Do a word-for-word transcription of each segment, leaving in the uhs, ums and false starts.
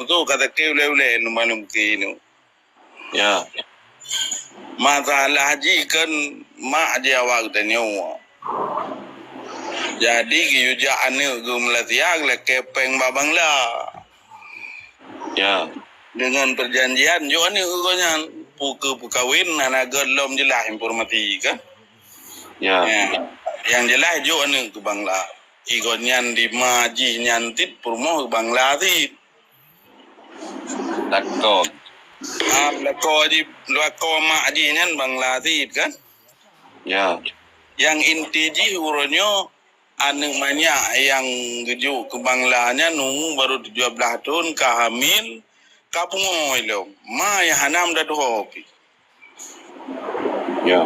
Tu kata ke ulèe-ulèe nu malum ke inu. Ya. Masalah jih kan mak jih awak geutanyoe. Jadi geuyue jak aneuk geuh Malaysia geulakèe pèng bak Bangla. Ya. Dengan perjanjian jok aneuk geuh nyan pu-, keu peukawen hana gèt lom jeulaih informasi kan. Ya. Ya. Nyang jeulaih jok aneuk keu Bangla. Igon nyan di ma jih nyan cit peurumoh Bangla cit. Lakoe. Ah, lakoe jih, lakoe mak jih nyan Bangla cit kan? Ya. Nyang inti jih uroe nyoe aneuk manyak nyang geujok keu Bangla nyan umu barô tujoh blaih thon ka hamil, ka pungo ilom. Ma nyang hana meudatuho pih. Ya.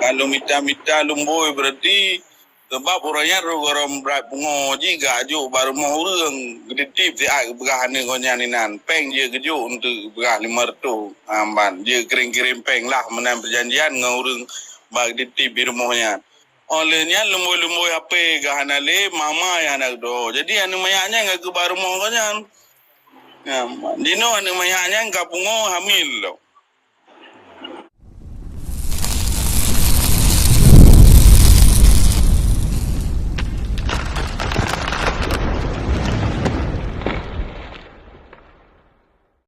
Kalau mita-mita lumbôi berarti Sabab ureueng nyan rhot gohlom brat pungo jih geujok bak rumoh ureueng, geutitip siat geupeugah aneuk geuh nyan inan. Pèng jeuet geujok untuk geupeugah limong reutôh, ha, ban jeuet kirém-kirém pèng lah meunan peujanjian ngon ureueng bak geutitip di rumoh nyan. Óh lheueh nyan lumbôi-lumbôi hapé geuh hana lé, mama nyang hana geudoe. Jadi aneuk manyak nyan ka geuh bak rumoh geuh nyan. Ha, jinoe aneuk manyak nyan ka pungo hamil lom.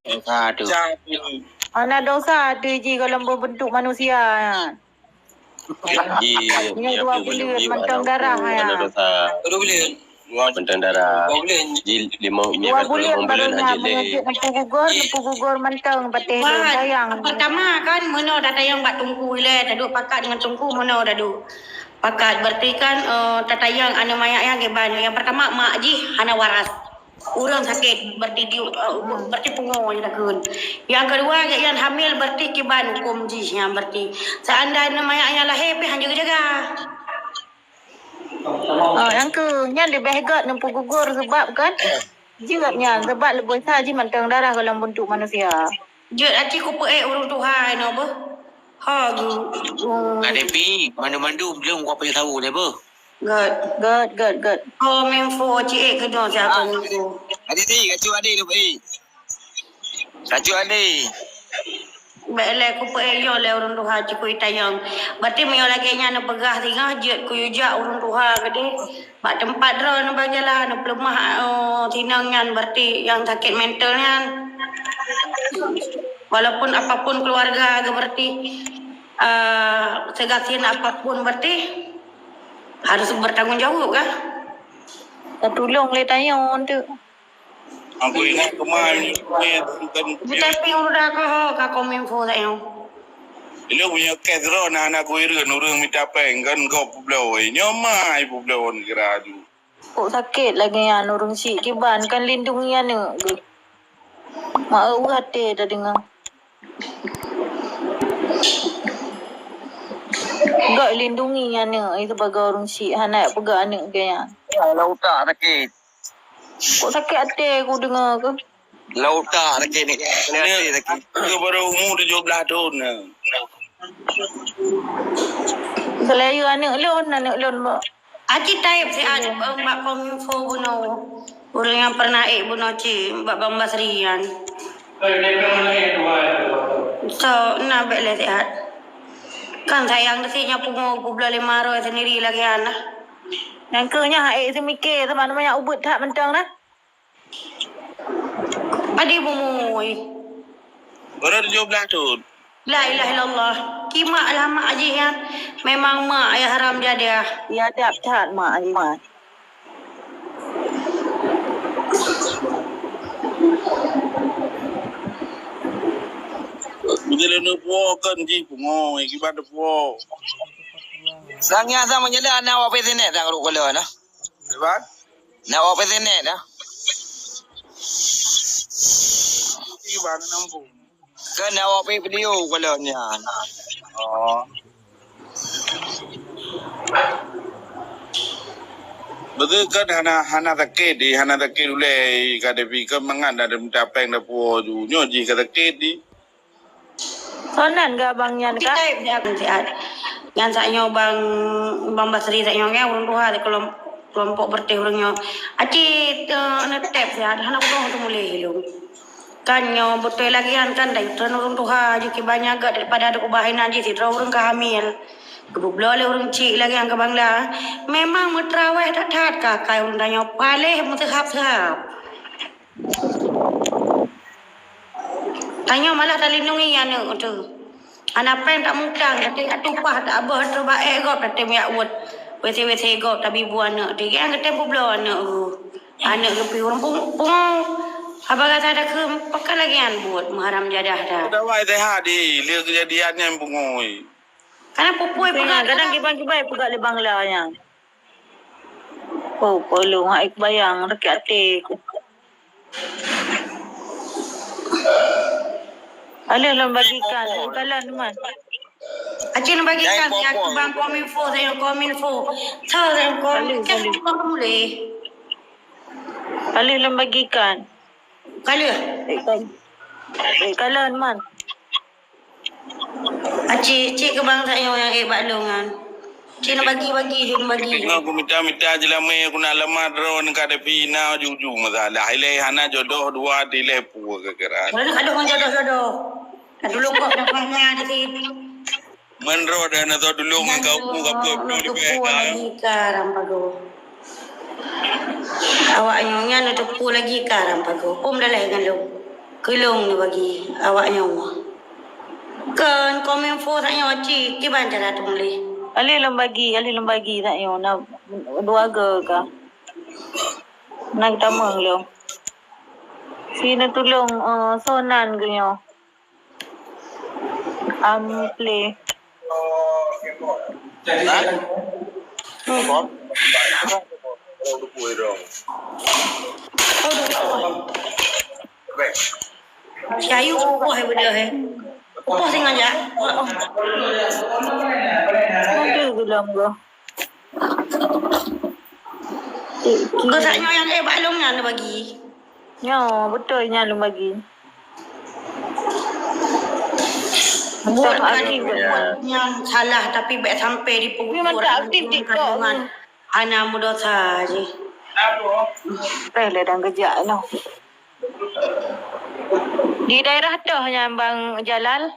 Dosa tu. Hana dosa tu jih gohlom bentuk manusia nyan. Ji, nyoe dua buleuen mantong darah ya. Dua buleuen. Mantong darah. Dua buleuen. Ji lima, dua buleuen baru nyan meunyoe jeuet neupeu gugor, neupeu gugor mantong patéh lôn sayang. Pertama kan meunoe tatayang bak teungku ilèe, taduek pakat ngon teungku meunoe taduek pakat. Berarti kan, eh, tatayang aneuk manyak nyan kiban. Nyang pertama mak jih hana waras. Ureueng sakét berarti di, eh, berarti pungo jih takheun. Nyang keudua, gobnyan hamil berarti kiban huköm jih nyan berarti. Seandai na manyak nyang lahé pih hanjeuet geujaga. Oh, nyang keu nyan leubeh gèt neupeu gugor sabab kan? Jeuet nyan sabab leubeh sa jih mantong darah gohlom bentuk manusia. Jeuet aci kupeuék ureueng tuha inoe beuh. Ha, gu-, gu-, Kak Devi, mandum-mandum lôn kupeugah saboh lé beuh. Gèt. Gèt, gèt, gèt. Kominfo, ciek keunoe siat Kominfo. Adi ti, kacu adi tu, eh. Kacu adi. Bèk lé kupeuék lé ureueng tuha cikui tayong. Berarti meunyoe lagèe nyan neupeugah singoh jeuet kuyue jak ureueng tuha keudeh. Bak teumpat droeneuh bak jalan, neupeuleumah, oh, sinong nyan, berarti nyang sakét mental nyan. Walaupun apapun keluarga geuh, berarti, eh, segasien apapun, berarti harus bertanggung jawab, kan? Tatulông lé tanyoe tu. Aku ingat kemarin, ni, bukan. Tapi udah kau, kau Kominfo tak yang. Ilong punya kes droe na anak kuireuen ureueng mita péng kan gob peubloe. Nyoe mai peubloe kira aju. Kok sakét lagèe nyan ureueng syik kiban kan lindungi aneuk geuh. Mak eu até tadeungoe. Gèt lindungi aneuk sibagoe ureueng syik hana peugah aneuk gèt nyan. Ya, lam utak sakét. Kok sakét até ku deungoe keuh. Lam utak sakét ni. Kena até sakét. Aku baru umur tujuh belas tahun ni. Seulayu aneuk lôn, aneuk lôn ba. Aci taib siat, eh, bak Kominfo bunoe. Ureueng nyang pernah ék bunoe cit bak Bang Basri nyan. So, na bèk lé siat. Kan sayang teuh si nyan pungo peubloe lima roh sendiri lagèe nyan lah. Nyang keuh nyan ék seumiké teuma manyak ubeut that mantong nah. Padé bumui. Baru tujuh belas tahun. La ilaha illallah. Ki mak lah mak jih nyan. Memang mak nyang haram jadah. Ya, adab that mak jih, mak. Bila neupuo kan jih pungo, kiban neupuo. Sang nyan sama nyela anak awak pesinek sang rukola nah. Kiban? Nak awak pesinek dah. Kiban nampung. Kan nak awak pergi video kalau nyan. Oh. Betul kan hana, hana sakét di, hana sakét ulèe ka Devi kan mangat dah mita péng dah puo ju. Nyoe jih ka sakét di. Sonan gak abang nyan kak? Siat, siat. Nyan saat nyoe bang, bang Basri saat nyoe kan ureueng tuha di kelom-, kelompok berteh ureueng nyoe. Aci, eh, neutep siat, hana kudong tu mulai lu. Kan nyoe beutôi lagèe nyan kan, dari teuh ureueng tuha jih kiban nyan gèt daripada ada ubah inan jih sidroe ureueng ka hamil. Geubloe lé ureueng chik lagèe nyan keu Bangla. Memang meuteurawèh that-that ka akai ureueng tanyoe, paléh meuseuhab-seuhab. Tanyoe malah talindungi aneuk teuh. Hana péng tamutang, tatem jak tumpah, tabôh ateueh bak ék gob, tatem jak weuet W C-W C gob, tabi bu aneuk teuh. Nyang geutem peubloe aneuk geuh. Aneuk geuh pih ureueng pung-, pungo. Haba gata takheun, pakon lagèe nyan buet meuharam jadah dah. Dawai sehat di, lé keujadian nyan pungo. Kana pupui peugah kadang kiban-kiban peugah lé Bangla nyan. Oh, polong hak bayang sakét até ku. Alah lôn bagikan, lôn kalon teuma. Aci lôn bagikan, ya, bang kominfo, saya kominfo. Saya kominfo. Alah lôn bagikan. Kalon. Eh, kal-, eh, kalon man. Aci, cit keu bangsa nyoe nyang ék bak lôn nyan. Cit neubagi-bagi, cit neubagi. Teungoh kumita-mita jeulamé, kuna lama droe ka tapi na juju masalah. Ilèe hana jodoh dua, ilèe pue keu keuran. Lalu kadang ngon jodoh-jodoh. Nah, dulu kok dah banyak di sini. Meunroe dah na soe tulông ngon kau pu kapeuet tu leubeh ka. Lagi karam pagoe. Awak nyoe nyan na teupu lagi karam pagoe. Pom dalai ngon lôn. Keulông na bagi awak nyoe. Kon kominfo sak nyoe cit, kiban cara teumuléh. Alih lôn bagi, alih lôn bagi sak nyoe na dua go ka. Na geutamong lôn. Si na tulông, eh, soe nan geuh nyoe. Am, play. Si Ayu kupoh eh, beudôh eh. Kupoh singoh jak. Aduh, gulong gua. Geusak nyoe nyang eh bak lôn nyan bagi. Nyoe, beutôi nyan lôn bagi. Buet kali nyan salah, tapi bèk sampai dipeugugur. Memang tak aktif TikTok. Hana meudosa jih. Teh le dan geujak noh. Di daerah toh nyan Bang Jalal?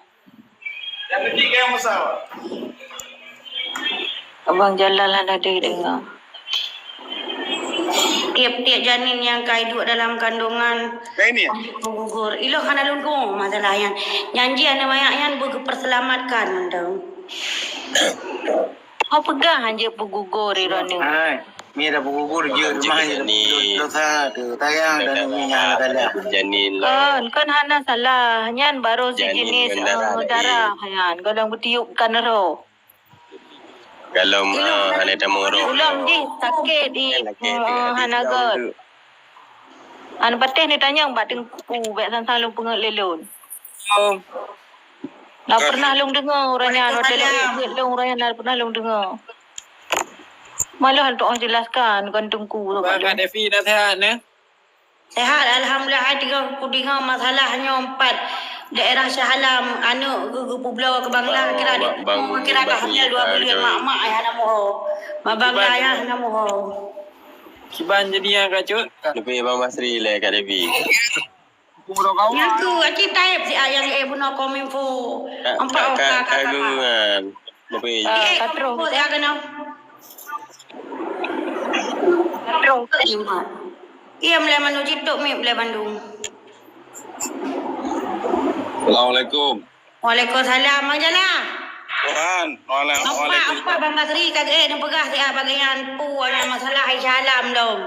Abang Jalal hana deuh deungoe. Tiep-tiep janin nyang ka iduek dalam kandungan, nah, ini ya? Gugur. Ilong hana lôn deungoe masalah nyan. Nyan jih aneuk manyak nyan beu geupeuselamatkan mantong. Ho peugah hanjeuet peugugur droeneuh. Hai, mi dah peugugur jeuet rumah jeuet. Dosa tu tayang dan mi nyang ada. Janin lah. Kon, kon hana salah. Nyan baru sejenis, eh, darah nyan. Golom beutiup kan roh. Golom, ah, hana tamong roh. Golom jih sakét di, eh, hana gèt. An patéh neutanyong bak teungku, bèk sang-sang lôn peungeut lé lôn. Oh. Na pernah lôn deungoe ureueng nyan, watèe lôn ikot lôn ureueng nyan na pernah lôn deungoe. Malah untuk jelaskan kon teungku tu. Bang Kak Devi dah sehat ne? Sehat, alhamdulillah. Hai tiga kudeungoe masalah nyoe empat daerah Shah Alam, aneuk geu-, geupeubloe keu Bangla, kira di, kira dah hamil dua buleuen, mak-mak ai hana muho. Mak Bangla ai hana muho. Kiban jadi nyang ka cut? Lebih Bang Basri lé Kak Devi. Nyan tu, aci taib si ayang eh bunoe kominfo. Empat orang kakak. Tapi eh, kominfo siapa kena? Katrong. Iya, mulai manu jituk mi mulai Bandung. Assalamualaikum. Waalaikumsalam, Bang Jala. Tuhan, waalaikumsalam. Apa, apa Bang Basri kagak eh, peugah siapa bagian pu ada masalah Aisyah Alam dong.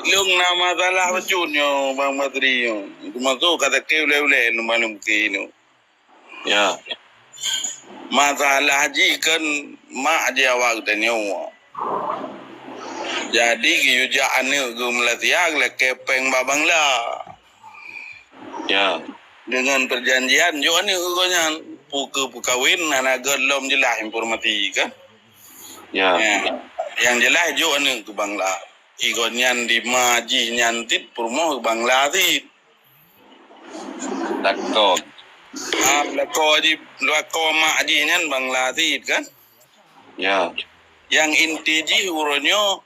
Lôn na masalah bacut nyoe, Bang Basri nyoe. Teumasok ka sakét ulèe-ulèe lôn malum keu nyoe. Ya. Masalah jih kan mak jih awak geutanyoe. Jadi geuyue jak aneuk geuh Malaysia geulakèe péng bak Bangla. Ya. Dengan perjanjian jok aneuk geuh nyan, pu-, keu peukawen hana gèt lom jeulaih informasi kan. Ya. Ya. Nyang jeulaih jok aneuk keu Bangla. Igon nyan di ma jih nyan cit peurumoh Bangla cit. Lakoe. Ah, lakoe jih, lakoe mak jih nyan Bangla cit kan. Ya. Nyang inti jih uroe nyoe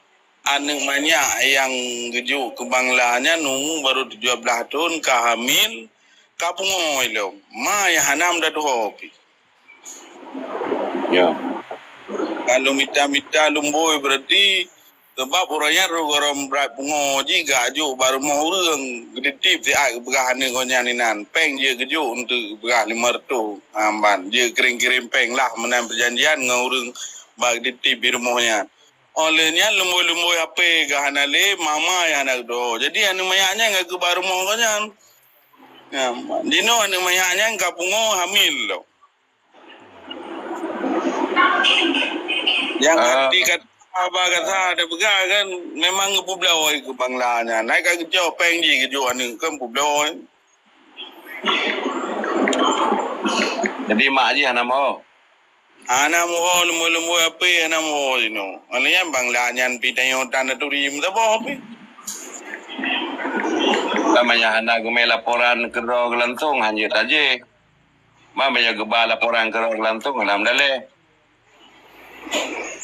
aneuk manyak nyang geujok keu Bangla nyan umu barô tujoh blaih thon, ka hamil, ka pungo ilom. Ma nyang hana meutuho pih. Ya. Kalau mita-mita lumboi, berarti sebab ureueng nyan roh gorom brat pungo jih geujok bak rumoh ureueng, geutitip siat geupeugah aneuk gobnyan inan. Péng jeuet geujok untuk geupeugah lima reutôh, ha, ban jeuet kirém-kirém péng lah meunan peujanjian ngon ureueng bak geutitip di rumoh nyan. Óh lheueh nyan lumboi-lumboi ape ka hana lé, mama nyang hana geutuho. Jadi aneuk manyak nyan ka geubak rumoh gobnyan. Ya, jinoe aneuk manyak nyan ka pungo hamil lom. Nyang Ah. arti kata haba gata teupeugah kan memang geupeubloe keu Bangla nyan. Hai ka geucok péng jih geujok aneuk kan peubloe. Jadi mak jih hana meuho? Hana meuho, lumboi-lumboi ape hana meuho jinoe. Nyan Bangla nyan pih tanyoe tan turi meusaboh pih. Kan meunyo hana geumé laporan keudroe langsong, hanjeuet tajé. Ma meunyo geuba laporan keudroe langsong, alhamdulillah.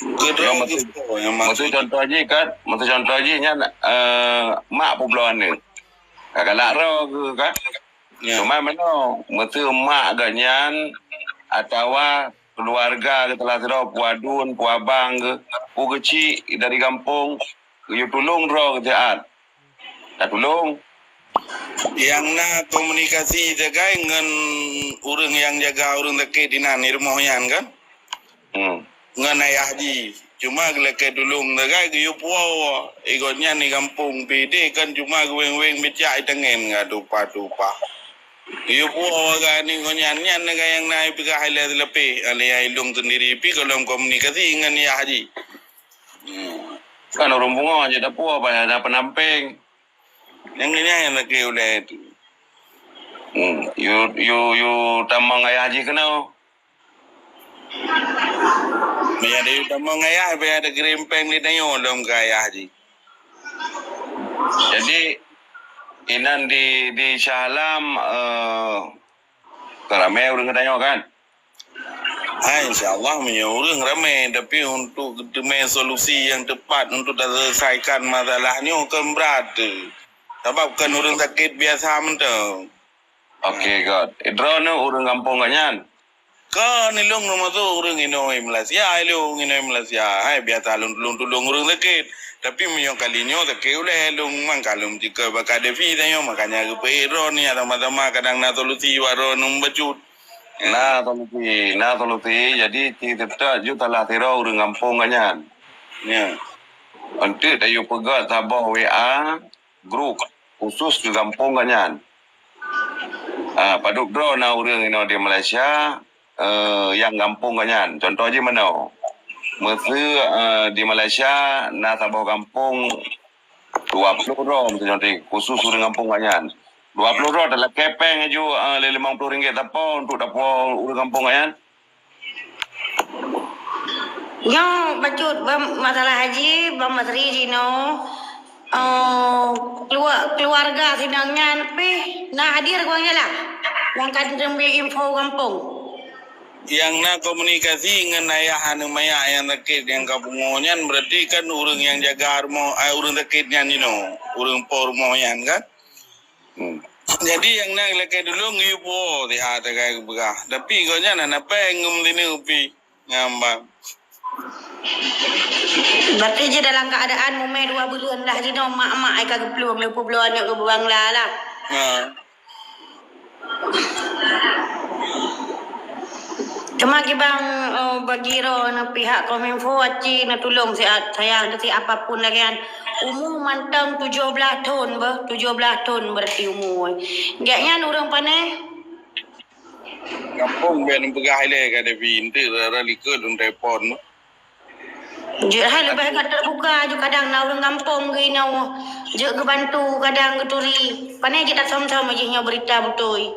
Keudroe Nyang meuseu-, geupo nyang meuseu maksud. Contoh jih kan, meuseu contoh jih nyan, eh, mak peubloe aneuk. Ka galak droe geuh kan. Ya. Cuma meunoe, meuseu mak geuh nyan atawa keuluwarga geuh salah sidroe, peue aduen, peue abang geuh, peue geuchik dari gampông, geuyue tulông droe geuh siat. Tatulông. Nyang na komunikasi sagai ngon ureueng nyang jaga ureueng sakét inan di rumoh nyan kan? Hmm. Ngon ayah jih. Cuma geulakée tulông sagai geuyue puwoe. Igot nyan di gampông pih deh kan cuma geuwéng-wéng bicak itangen ngon tupa-tupa. Geuyue puwoe sagai ni ngon nyan, nyan sagai nyang na ipeugah ilée seulapéh. Alée ilông sendiri pih gohlom komunikasi ngon ayah jih. Hmm. Kan ureueng pungo jeuet tapuwoe, payah na peunampéng. Nyang nyan nyang lakée ulée tu. Hmm. Yue, yue, yue tamong ayah jih keunoe. Meunyo yue tamong ayah, payah takirém péng lé tanyoe lom keu ayah jih. Jadi, inan di, di Shah Alam, eh, ka ramé ureueng geutanyoe kan? Hai, insya Allah meunyoe ureueng ramé, tapi untuk geuteumé solusi nyang teupat untuk taselesaikan masalah nyoe kon brat. Sabab kon ureueng sakét biasa mantong. Oke, God. Droeneuh ureueng gampông gobnyan? Kon, ilông meumasôk ureueng inoe Malaysia, ilông inoe Malaysia. Hai, biasa lôn tulông-tulông ureueng sakét. Tapi meunyoe kali nyoe sakét ulée lôn mang ka lôn jikeue bak Kak Devi tanyoe, makanya geupeuék droeneuh sama-sama kadang na solusi bak droeneuh meubacut. Na solusi, na solusi. Jadi, ci seutôt ju salah sidroe ureueng gampông gobnyan. Ya. Eunteuk tayue peugét saboh W A group khusus keu gampông gobnyan. Ah, padub droe na ureueng inoe di Malaysia, eh, nyang gampông gobnyan. Contoh jih meunoe. Meuseu, eh, di Malaysia na saboh gampông dua ploh droe meutujoh trik, khusus ureueng gampông gobnyan. Dua ploh droe talakée péng laju, eh, lé limong ploh ringgit tapo untuk tapo ureueng gampông gobnyan. Nyoe bacut bang masalah haji, bang Masri jinoe, eh, kelua-, keluarga sidang nyan pih na hadir gobnyan lah. Nyang ka neuteubiet info gampông. Nyang na komunikasi ngon ayah aneuk manyak nyang sakét nyang ka pungo nyan, berarti kan ureueng nyang jaga rumoh, eh, ureueng sakét nyan jinoe, ureueng po rumoh nyan kan? Hmm. Jadi nyang na lakée tulông geuyue puwoe siat sagai geupeugah. Tapi gobnyan hana péng ngon meusineuk pih ngon bang. Berarti jih dalam keadaan mumai dua buleuen lah jinoe mak-mak ai ka geuplueng lé peubloe aneuk keu Bangla lah. Ha. Teuma kiban, eh, bagi droeneuh pihak Kominfo aci neutulông siat sayang keu si apapun lagée nyan. Umu mantong tujoh blaih thon beuh, tujoh blaih thon berarti umu. Gét nyan ureueng pané? Gampông ben peugah ilée ka Devi, eunteuk rara likot lôn telepon. Jeuet hai leubeh that teubuka aju kadang na ureueng gampông geuinoe jeuet geubantu kadang geuturi. Pané jeuet that som-som jih nyoe beurita beutôi.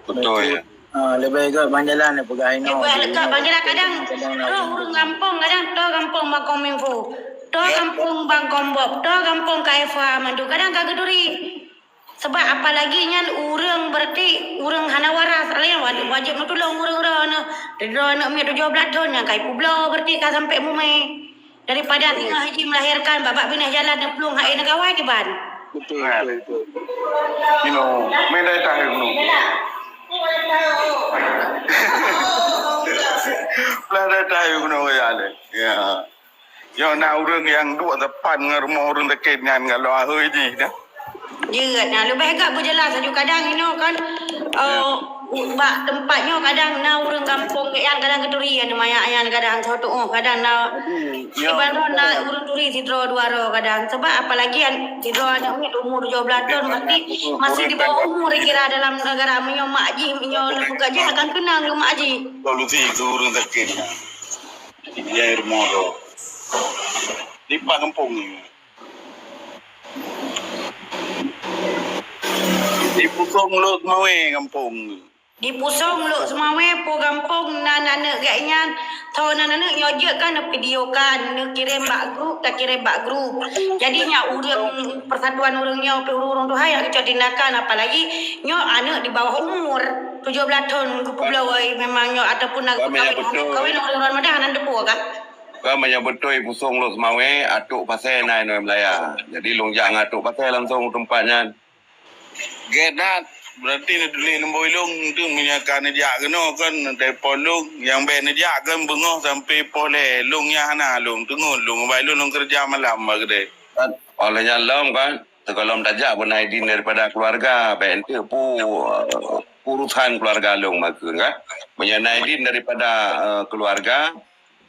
Beutôi, ya. Ha, leubeh gét bang jalan peugah inoe. Leubeh gét bang jalan kadang roh ureueng gampông kadang toh gampông bang Kominfo, toh gampông bang Kombop, toh gampông K F H mandum kadang ka geuturi. Sabab apalagi nyan ureueng berarti ureueng hana waras, alai nyan wajéb, wajéb neutulông ureueng droeneuh. Droeneuh miet tujoh blaih thon nyang ka ipeubloe berarti ka sampai mumai. Daripada singoh hiji melahirkan, babak binéh jalan neuplueng hai neugawai kiban. Betul, betul, betul. You know, mendai tahu you know. Mendai tahu you know ya ni. Ya. Yo na ureuëng nyang duek tepat ngon rumoh ureuëng sakét nyan kalau ahoi jih dah. Jeuet, nah, leubeh gak beujeulaih laju kadang inoe kan, eh, bak teumpat nyoe kadang na ureuëng gampông nyang kadang geuturi ya, neu maya nyan kadang soe tuoh, kadang na iban droe na ureuëng turi sidroe dua droe kadang. Sebab apalagi an-, sidroe aneuk miet umur tujoh blaih thon, berarti masih di bawah umur kira dalam negara. Meunyoe mak jih, meunyoe leupeugah jih akan keunong keu mak jih. Solusi keu ureuëng sakét. Di rumoh tu. Di pat gampông ni. Di Pusong Lhokseumawe gampông. Di Pusong Lhokseumawe po gampông nan aneuk geuh nyan, tho nan aneuk nyoe jeuet kan neuvideokan, neukirém bak grup, takirém bak grup. Jadi nyak ureuëng persatuan ureuëng nyoe pih ureuëng tuha nyang geucok tindakan, apalagi nyoe aneuk di bawah umur tujoh blaih thon geupeubloe memang nyoe ataupun na kawin ureuëng Ramadan nan deupue kah? Kan meunyoe beutôi Pusong Lhokseumawe, Atok Pasè na inoe meulaya. Jadi lôn jak ngon Atok Pasè langsong u teumpat nyan. Gét that, berarti neudulih lumbôi lôn tu meunyoe ka neujak keunoe kan telepon lôn, nyang bèk neujak kan beungoh sampoe poh lhèe, lôn nyang hana lôn, teungeut lôn, bai lôn, lôn keureuja malam bak keudè. Kan, óh lheueh nyan lom kan, sigohlom tajak beuna idin daripada keuluwarga, bèk enteuk pu-, urusan keuluwarga lôn makheun kan. Meunyoe na idin daripada, eh, keuluwarga,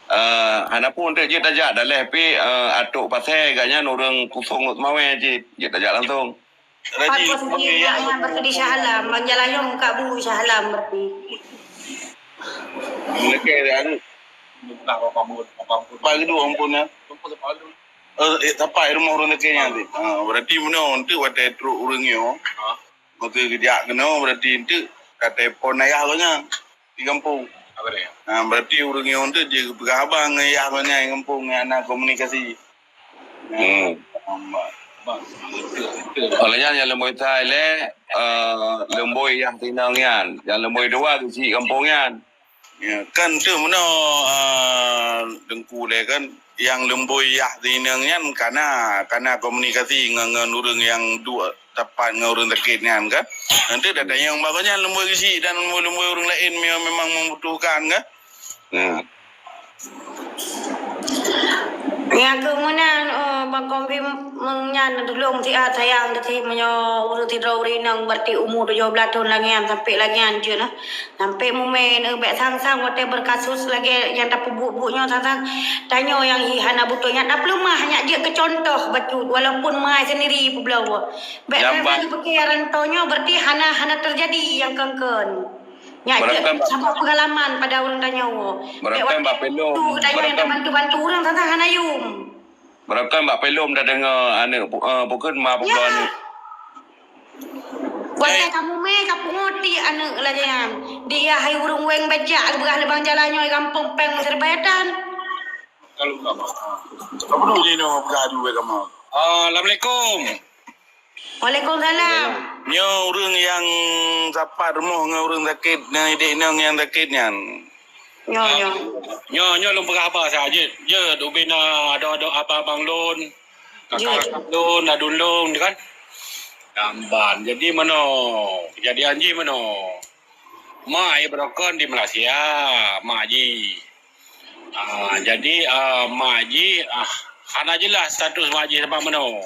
Eh, hana peue enteuk jeuet tajak, daleh pih, eh, Atok Pasè gobnyan ureuëng Pusong Lhokseumawe cit, jeuet tajak langsong. Pat posisi nyak nyan berarti di Shah Alam, Bang Jalayong ka bu Shah Alam berarti. Lekeh dah ni. Pak Gedu ampun ya. Eh, eh, tapak rumah ureuëng lekeh nyan tu. Ha, berarti meunoe enteuk watèe trok ureuëng nyoe. Maka geujak keunoe berarti enteuk ka telepon ayah gobnyan. Di gampông. Ha, berarti ureuëng nyoe tu jeuet geupeugah haba ngon yah gobnyan di gampông nyang hana komunikasi. Hmm. Oleh nyan nyang lumboi sa ilèe, eh, lumboi yah tinong nyan, nyang lumboi dua geuchik gampông nyan. Ya, kan tu meunoe, eh, Teungku lé kan. Nyang lumboi yah tinong nyan kana, kana komunikasi ngon, ngon ureuëng nyang duek tepat ngon ureuëng sakét nyan kan. Nanti dak tanyong bak gobnyan lumboi geuchik dan lumboi-lumboi ureuëng laén me-, memang membutuhkan kan. Hmm. Nyang keu meunan, oh, bak konfirm nyan tulông siat sayang teusi meunyoe ureuëng sidroe ureuëng inong berarti umu tujoh blaih thon lagèe nyan sampai lagèe nyan jeuet nah. Sampai mumen, eh, bèk sang-sang watèe berkasus lagèe nyang tapeubuet-buet nyoe sang-sang. Tanyoe nyang hi hana beutôi nyak tapeuleumah, nyak jeuet keu contoh bacut walaupun mai sendiri peubloe. Bèk sang-sang pike rantau nyoe berarti hana, hana terjadi nyang kon-kon. Nyak jeuet sabab pengalaman pada ureuëng tanyoe. Bèk watèe tu tanyoe nyang tabantu-bantu ureuëng sang-sang hana yum. Barokon bak filem tadeungoe aneuk pu-, eh, pukon ma pukon aneuk. Watèe kamoe mé kapungo tiek aneuk lagèe nyan. Di yah hai ureuëng wéng bajak geupeugah lé bang jalan nyoe gampông péng meuseubaitan. Kalau kamu. Kamu dulu ni nak peugah dulu kamu. Assalamualaikum. Waalaikumsalam. Nyoe ureuëng nyang sapat rumoh ngon ureuëng sakét, ngon idék inong nyang sakét nyan. Nyoe, nyoe. Nyoe, nyoe lôn peugah haba saja. Jeuet, jeuet ubé na adoe-adoe abang-abang lôn, kakak-kakak lôn, aduen lôn, kan? Jamban. Jadi meunoe, kejadian jih meunoe. Mak jih barokon di Malaysia, mak jih. Ah, jadi, ah, mak jih, ah, hana jeulaih status mak jih sabab meunoe.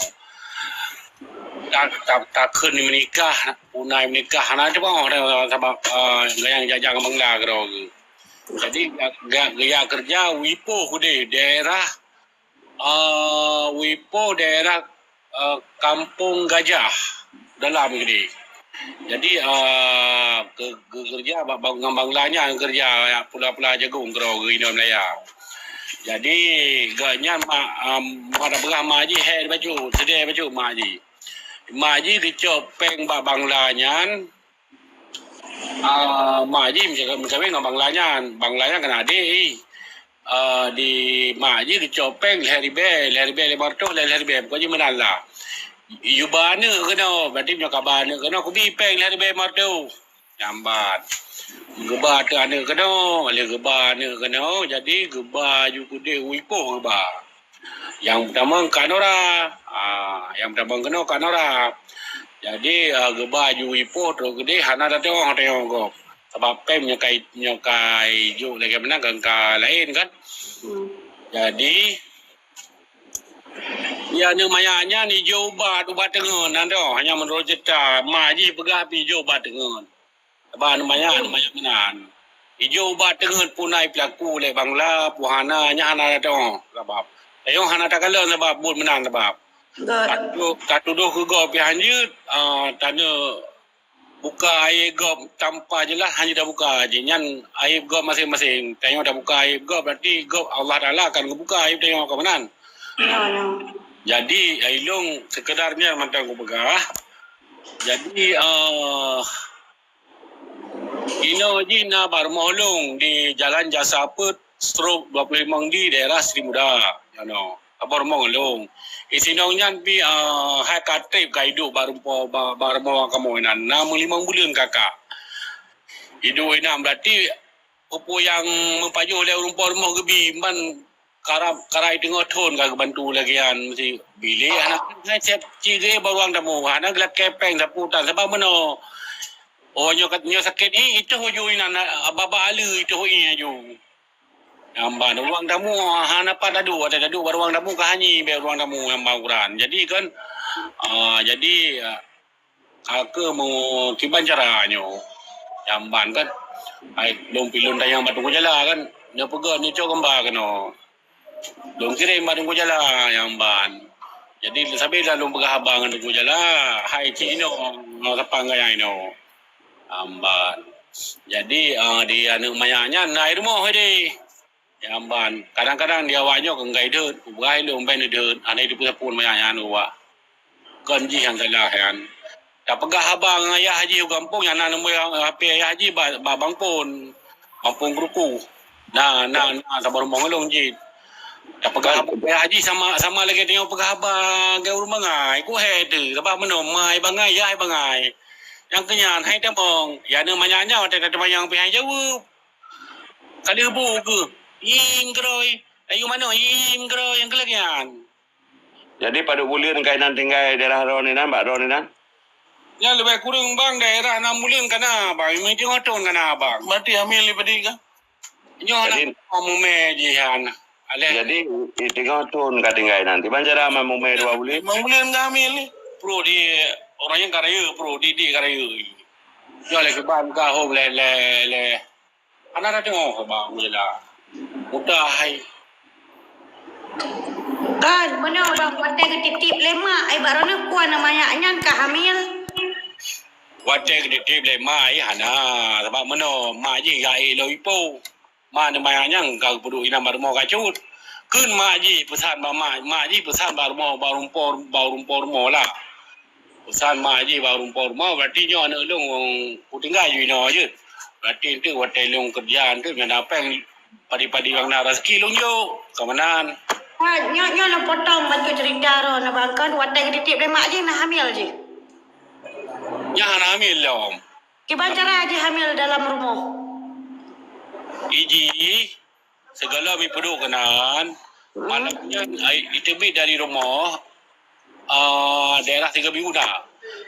Ta-, ta-, takheun meunikah, punai meunikah, hana teupeue sabab, ah, gayang jajang Bangla keudroe geuh. Jadi, ga-, ga-, gaya keureuja u Ipoh keudeh, daerah, ah, u Ipoh daerah, eh, Kampung Gajah Dalam keudeh. Jadi, eh, ke-, ke-, keureuja bak bang-, ngon Bangla nyan keureuja pula-pula jagong keudroe geuh inong Malaya. Jadi, gobnyan mak, ah, mak tapeugah mak jih hék bacut, seudeh bacut mak jih. Mak jih geucok péng bak Bangla nyan, Ah, mak jih meucakap meukawen ngon Bangla nyan. Bangla nyan kan adék jih. Ah, di mak jih geucok péng lhèe ribèe, lhèe ribèe limong reutôh, lhèe, lhèe ribèe, pokok jih meunan lah. Geuba aneuk keunoe, berarti meunyoe kaba aneuk keunoe, kubi péng lhèe ribèe limong reutôh. Jamban. Geuba teuk aneuk keunoe, lheueh geuba aneuk keunoe, jadi geuba ju keudeh u Ipoh geuba. Nyang peutama Kak Nora. Ah, nyang peutama keunoe Kak Nora. Jadi, ah, geuba aju ipoh trok keudeh hana tateu'oh, tateu'oh gob. Sabab pèng nyoe ka, nyoe ka ijok lagèe meunan kan ka laén kan. Hmm. Jadi, ya, aneuk manyak nyan ijok ubat, ubat teungeut nan toh. Hanya meunurot cerita, mak jih peugah pih ijok ubat teungeut. Sabab aneuk manyak, aneuk manyak meunan. Ijok ubat teungeut pun na ipeulaku lé Bangla, pun hana, nyan hana tateu'oh. Sabab tanyoe hana takalon sabab buet meunan sabab. Betul. Tatu-, tatudoh keu gob pih hanjeuet, ah, taneuk buka aib gob tanpa jeulaih hanjeuet tabuka jih. Nyan aib gob maséng-maséng. Tanyoe tabuka aib gob, berarti gob Allah Taala akan geubuka aib tanyoe, kon meunan. Ya, ya. Jadi, ilôn sekedar nyan mantong kupeugah. Jadi, ah, Inoe jih na bak rumoh lôn di Jalan Jasa Peuet, strok dua puluh limong di daerah Sri Muda. Nyoe, bak rumoh lôn. Di sinong nyan pih, ah, hai ka trép ka iduek bak rumoh, bak, bak rumoh kamoe inan. Na meulimong buleuen ka ka iduek inan. Berarti peue-peue nyang meupajoh lé ureueng po rumoh geubi ban karab, karai teungoh thon ka geubantu lagèe nyan, meusti bilék hana, hai sép cit geuh bak ruang tamu, hana geulakèe pèng sapeue tan, sabab meunoe. Oh, nyoe kat-, nyoe sakét ié, itoh aju inan, babah aleue itoh ié aju. Nyan ban ruang tamu hana pat taduek, watèe taduek bak ruang tamu ka hanyi bèk ruang tamu nyan ban ukuran. Jadi kan, ah, jadi, ah, Ka keuh meu-, kiban cara nyoe. Nyan ban kan. Hai, lôn pi lôn tanyong bak Teungku Jala kan. Neupeugah neucok gambar keunoe. Lôn kirém bak Teungku Jala nyan ban. Jadi, sabe dah lôn peugah haba ngon Teungku Jala. Hai, cit inoe, ngon sapang gaya inoe. Nyan ban. Jadi, ah, di aneuk manyak nyan, na i rumoh deh. Nyan ban, kadang-kadang di awak nyoe keu kai deuet, kubeugai lôn bèk neudeuet, hana jiteupeue sapeue manyak nyan ubak. Kon jih nyang salah nyan. Tapeugah haba ngon ayah jih u gampông, nyan na nomor H P ayah jih ba, ba Bang Pon. Bang Pon Keuruku. Na, na, na, saboh rumoh ngon lôn jih. Tapeugah haba ayah jih sama, sama lagèe tanyoe peugah haba keu ureueng bangai. Ku hèk teuh, sabab meunoe ma i bangai, yah i bangai. Nyang keu nyan, hai tamong, ya aneuk manyak nyan watèe tateumayang pih han jaweueb. Ka lheueh bu keuh, "Ing keurôi, ayue manoe, ing keurôi," nyang keu lagèe nyan. Jadi, padub buleuen kainan tinggai daerah droeneuh inan, bak droeneuh inan? Nyan leubeh kureueng, Bang, daerah nam buleuen ka na, Bang. Meunyoe teungoh thon ka na, Bang. Berarti hamil di padit kah? Nyoe jadi, aneuk mumè jih nyan. Alah. Jadi, teungoh thon ka tinggai inan. Kiban cara ma mumè dua buleuen? Limong buleuen ka hamil ni. Pruet di, ureueng nyang ka rayeuk, pruet di, di ka rayeuk. Nyoe lé kiban ka hom lé, lé, lé. Hana tadeungoe bak Ulela. Mudah hai. Kan, meunoe bang, watèe geutitip lé mak, ai bak droeneuh peue aneuk manyak nyan ka hamil? Watèe geutitip lé mak, ai hana. Sabab meunoe, mak jih gaéh lom ipo. Mak aneuk manyak nyan ka geupeuduek inan bak rumoh ka cut. Kheun mak jih peusan bak mak, mak jih peusan bak rumoh, bak rumpok, bak rumpok rumoh lah. Peusan mak jih bak rumpok rumoh, berarti nyoe aneuk lôn kutinggai ju inoe jeuet. Berarti enteuk watèe lôn keureuja enteuk nyan na pèng padi-padi nyang na raseuki lôn jok, ka meunan. Ha, nyoe, nyoe lôn potong bacut cerita droeneuh bang, kan watèe geutitip lé mak jih na hamil jih. Nyan hana hamil lom. Kiban cara jih hamil dalam rumoh? Iji Sigohlom ipeuduek keunan, malam nyan ai iteubiet dari rumoh, ah, daerah Tiga Minggu na.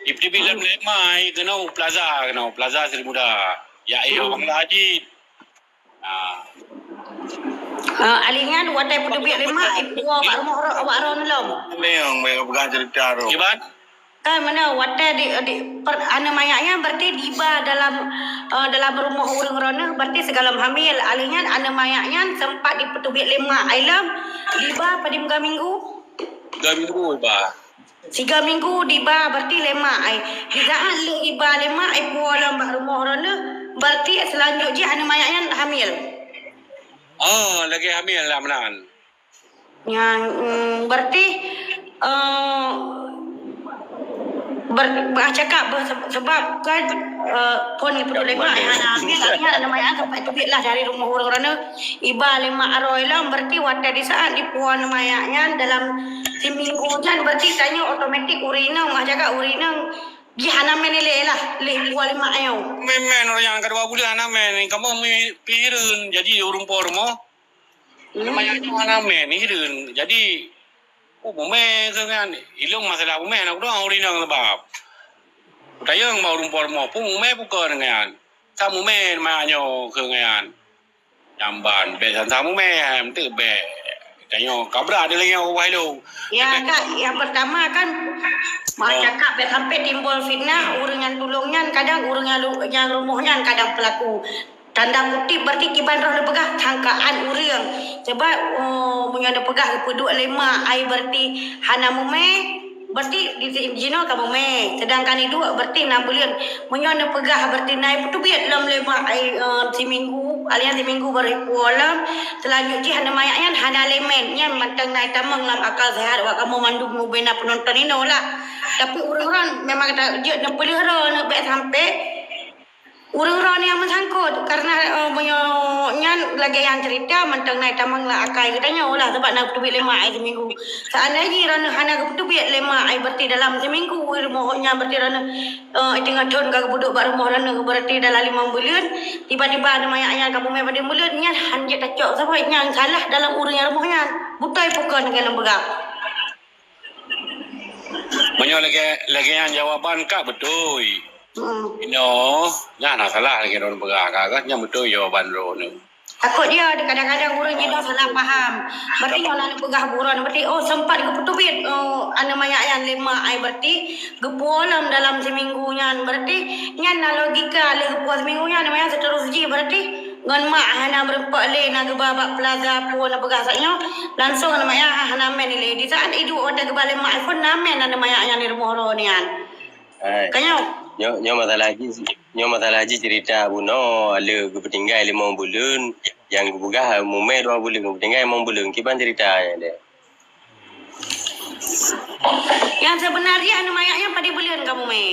Iteubiet lom lé mak ai keunoe u plaza keunoe, Plaza Sri Muda. Ya, eh, Abang Haji. Ah. Ah, alèh nyan watèe peuteubiet lé mak, ipuwoe bak rumoh ro-, awak droeneuh lom. Ni nyang peugah cerita tu. Kiban? Kan meunoe, watèe di, di, per-, aneuk manyak nyan berarti diba dalam, eh, dalam rumoh ureueng droeneuh, berarti sigohlom hamil. Alèh nyan aneuk manyak nyan sempat dipeuteubiet lé mak ai lom, diba padum tiga minggu? Tiga minggu iba. Tiga minggu diba berarti lé mak ai. Di saat lheueh iba lé mak ai puwoe lom bak rumoh droeneuh, berarti seulanjut jih aneuk manyak nyan hamil. Oh, lagèe hamil lah meunan. Nyan, mm, berarti, eh, ber-, bah cakap bah se-, sebab kan, eh, phôn geupeuduek lé mak, hana hamil, akhirnya nama yang sempat teubiet lah dari rumoh ureueng droeneuh. Iba lé mak droe lom, berarti watèe di saat dipuwoe aneuk manyak nyan dalam siminggu nyan, berarti tanyoe otomatik ureueng inong, bah cakap ureueng inong jih hana mèn ilèe lah, lé puwoe lé mak nyoe. Mèn-mèn ureueng nyang keudua buleuen hana mèn, kamoe mi-, pih hireuen, jadi ureueng po rumoh. Hmm. Aneuk manyak nyoe hana mèn, hireuen. Jadi, Oh, mumè keu nyan. Ilong masalah mumè na udah ureueng inong sebab. Tayong bak ureueng po rumoh pun mumè bukan nyan. Sa mumè ma nyoe keu nyan. Jamban, bèk sang-sang mumè, em, tu bèk. Tanyoe kabra ada lagi yang ubah ilong. Ya, Kak, yang pertama kan, mau cakap bèk sampai timbul fitnah, ureueng nyang tulông nyan kadang ureueng nyang lu-, nyang rumoh nyan kadang pelaku. Tanda kutip berarti kiban roh neupeugah sangkaan ureueng. Sebab, oh, meunyoe neupeugah geupeuduek lé mak ai berarti hana mumè, berarti di, di, jinoe ka mumè. Sedangkan iduek berarti enam buleuen. Meunyoe neupeugah berarti na peuteubiet lom lé mak ai, eh, siminggu, alian siminggu baru ipuwoe lom. Selanjut jih aneuk manyak nyan hana lé mèt. Nyan mantong na itamong lam akal sehat awak kamoe mandum mubina penonton inoe lah. Tapi ureueng-ureueng memang ka jeuet neupeuleueh droeneuh bèk sampai ureueng-ureueng nyang meusangkot, karena, eh, meunyoe nyan lagèe nyang cerita, mantong na itamong lam akai geutanyoe lah, sabab na peuteubiet lé mak ai siminggu. Seandai jih droeneuh hana geupeuteubiet lé mak ai berarti dalam siminggu, rumoh nyan berarti droeneuh, eh, teungoh thon ka geupeuduek bak rumoh droeneuh berarti dalam limong buleuen, tiba-tiba aneuk manyak nyan ka mumè padum buleuen, nyan han jeuet tacok, sabab nyang salah dalam ureueng nyang rumoh nyan. Beutôi peue kon lagèe lôn peugah. Meunyoe lagèe, lagèe nyan jawaban ka beutôi. Hmm. Inoe, nyan na salah lagèe droeneuh peugah ka, kan? Nyan beutôi jawaban droeneuh. Takot dia, kadang-kadang ureueng jinoe salah paham. Berarti nyoe na neupeugah buron, berarti, oh, sempat geupeuteubiet, oh, aneuk manyak nyan lé mak ai, berarti geupuwoe lom dalam siminggu nyan. Berarti nyan na logika lé geupuwoe siminggu nyan, aneuk manyak seterus jih, berarti ngon mak hana meureumpok lé na geuba bak plaza peue na peugah saat nyoe, langsong aneuk manyak hana mèt ilèe. Di saat iduek watèe geuba lé mak iPhone na mèt aneuk manyak nyan di rumoh droeneuh nyan. Hai. Ka nyoe. Nyoe, nyoe masalah jih, nyoe masalah jih cerita bunoe le geupeutinggai limong buleuen, nyang geupeugah mumè dua buleuen, geupetinggai limong buleuen. Kiban cerita nyan deh. Nyang sebenar jih aneuk manyak nyan padum buleuen ka mumè?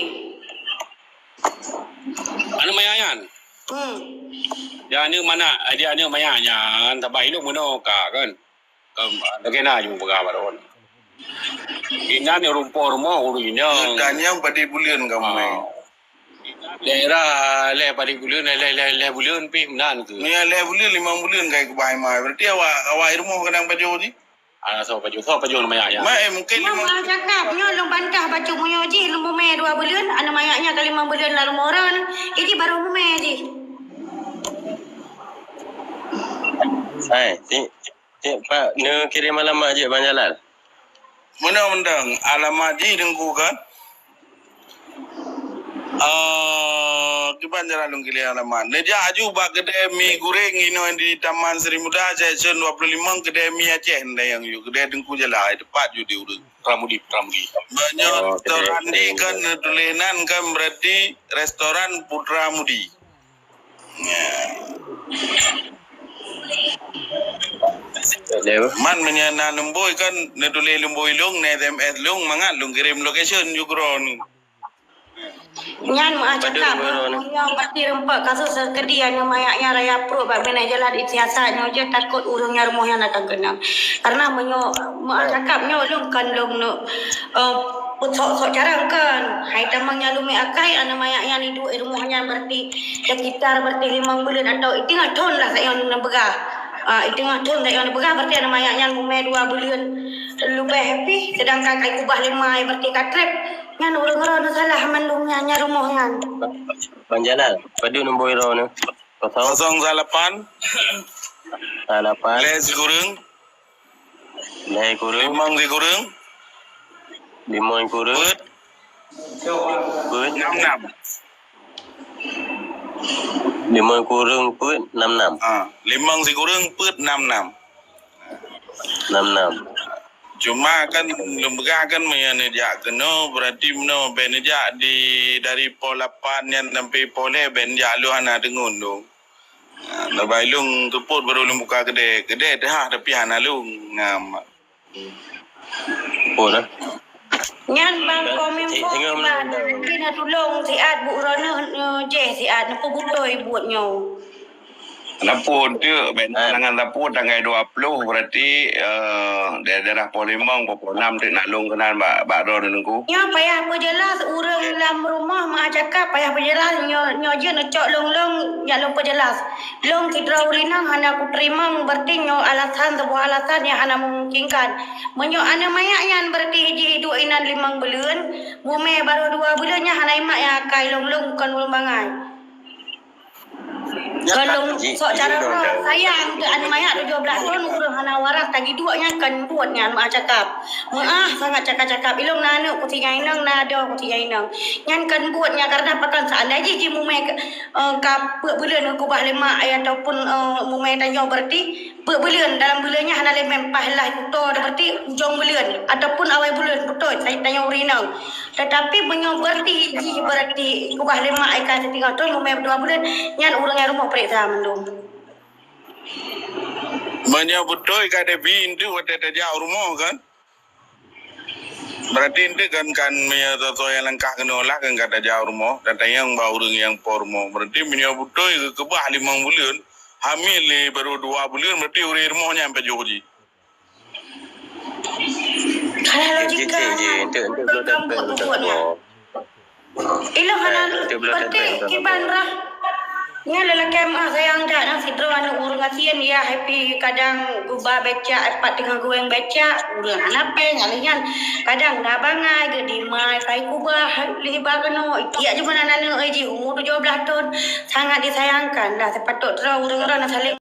Aneuk manyak nyan? Hmm. Dia aneuk manyak, dia aneuk manyak nyan, sabab ilong bunoe ka kan. Em, lagèe na ju peugah baroe. Inan nyang rumpok rumoh ureueng inong. Dan nyang padum buleuen ka mumè. Ah. Daerah lhèe padum buleuen, lhèe, lhèe, lhèe, lhèe buleuen pih meunan keuh. Meunyoe lhèe buleuen, limong buleuen ka geuba ai mai. Berarti awak, awak rumoh kadang pajoh jih? Ah, soe pajoh, soe pajoh aneuk manyak nyan? Mak, eh, mungkin limong. Mak cakap, nyoe lôn bantah bacut meunyoe jih lôn mumè dua buleuen, aneuk manyak nyan ka limong buleuen lam rumoh droeneuh. Jih baru mumè jih. Hai, si Cek Pak, neukirém alamat jeuet Bang Jalal? Meunoe mantong, alamat jih Teungku kan? Ah, kiban cara lôn kirém alamat. Neujak aju bak keudè mi goreng inoe di Taman Sri Muda, section dua puluh lima, keudè mi Aceh, ndayang ju. Keudè Teungku Jalal, teupat ju di ureueng. Putra Mudi, Putra Mudi. Meunyoe restoran di kan neutuléh nan kan berarti restoran Putra Mudi. Man meunyoe na lumbôi kan, neutuléh lumbôi lôn, neu-S M S lôn, mangat lôn kirém location ju keudroe nyoe. Nyan meuah cakap, meunyoe berarti reumpok kasus keudéh aneuk manyak nyan raya pruet bak binéh jalan Istiasa nyoe jeuet takot ureueng nyang rumoh nyan akan keunong. Karena meunyoe meuah cakap nyoe lôn kon lôn neuk, eh, peusok-sok carông kon. Hai tamong nyang lumé akai, aneuk manyak nyan iduek i rumoh nyan berarti sekitar berarti limong buleuen atau iteungoh thon lah sayoe neupeugah. Ah, iteungoh thon sayoe neupeugah berarti aneuk manyak nyan mumè dua buleuen leubeh pih, sedangkan kai kubah lima ai berarti ka trép. Nyan ureueng droeneuh salah mandum nyan, nyan rumoh nyan. Bang Jalal, padum nombor droeneuh? Kosong. Kosong salapan. Salapan. Lhèe sikureueng. Lhèe kureueng. Limong sikureueng. Limong kureueng. Peuet. Peuet. Enam enam. Limong kureueng peuet enam enam. Ah, limong sikureueng peuet enam enam. Enam enam. Cuma kan lôn peugah kan meunyoe neujak keunoe, berarti meunoe bèk neujak di, dari poh lapan nyan sampai poh lhèe bèk neujak lôn hana deungon lôn. Ha, leubeh lôn seupôt baru lôn buka keudè. Keudè teuhah tapi hana lôn. Nah, ma-, Seupôt dah. Nyan bang Kominfo, eh, tengok mana? Nanti neutulông siat buet droeneuh, eh, jih siat neupeubeutôi buet nyoe. Lapor tu, bèk na halangan lapor tanggai dua ploh, berarti, eh, daerah-daerah Poh Limong, Poh Enam tu na lôn keunan bak, bak droeneuh Teungku. Nyoe payah peujeulaih ureueng lam rumoh meuah cakap, payah peujeulaih nyoe, nyoe jeuet neucok lôn-lôn nyang lôn peujeulaih. Lôn sidroe ureueng inong hana kuteurimong, berarti nyoe alasan, sebuah alasan nyang hana memungkinkan. Meunyoe aneuk manyak nyan berarti jih duek inan limong buleuen, mumè barô dua buleuen nyan hana imat nyang akai lôn-lôn bukon ureueng bangai. Nyan lôn sok cara droe sayang keu aneuk manyak tujoh blah thon ureueng hana waras tagi duek nyan kan buet nyan meuah cakap. Meuah sangat cakap-cakap. Ilôn na aneuk kusi nyang inong, na adoe kusi nyang inong. Nyan kan buet nyan karena pakon seandai jih jimumè ka, eh, ka peuet buleuen geukubah lé mak ai ataupun, eh, mumè tanyoe berarti peuet buleuen, dalam buleuen nyan hana lé meumpah lah kuto, berarti ujong buleuen ataupun awai buleuen, beutôi, tanyoe ureueng inong. Tetapi meunyoe berarti jih berarti kubah lé mak ai ka sitingoh thon mumè dua buleuen, nyan ureueng nyang rumoh peuriksa mandum. Meunyoe beutôi ka Devi enteuk watèe tajak u rumoh kan? Berarti enteuk kan, kan meunyoe soe-soe nyang langkah keunoe lah kan ka tajak u rumoh, dan tanyong bak ureueng nyang po rumoh. Berarti meunyoe beutôi geukeubah limong buleuen, hamil lé barô dua buleuen, berarti ureueng rumoh nyan pajoh jih. Salah logika. Cik, cik, cik, enteuk, enteuk belum datang, belum datang. Ilôn hana berarti kiban rah. Nyan lelaki meuah sayang that nang sidroe aneuk ureueng gasien ya happy kadang geuba becak pat teungoh geuweng becak ureueng hana péng alèh nyan. Kadang na bangai geudimai pai kubah lé ba keunoe itiak jumeunan aneuk ai jih umu tujoh blah thon sangat disayangkan dah sepatut droe ureueng droe na saléng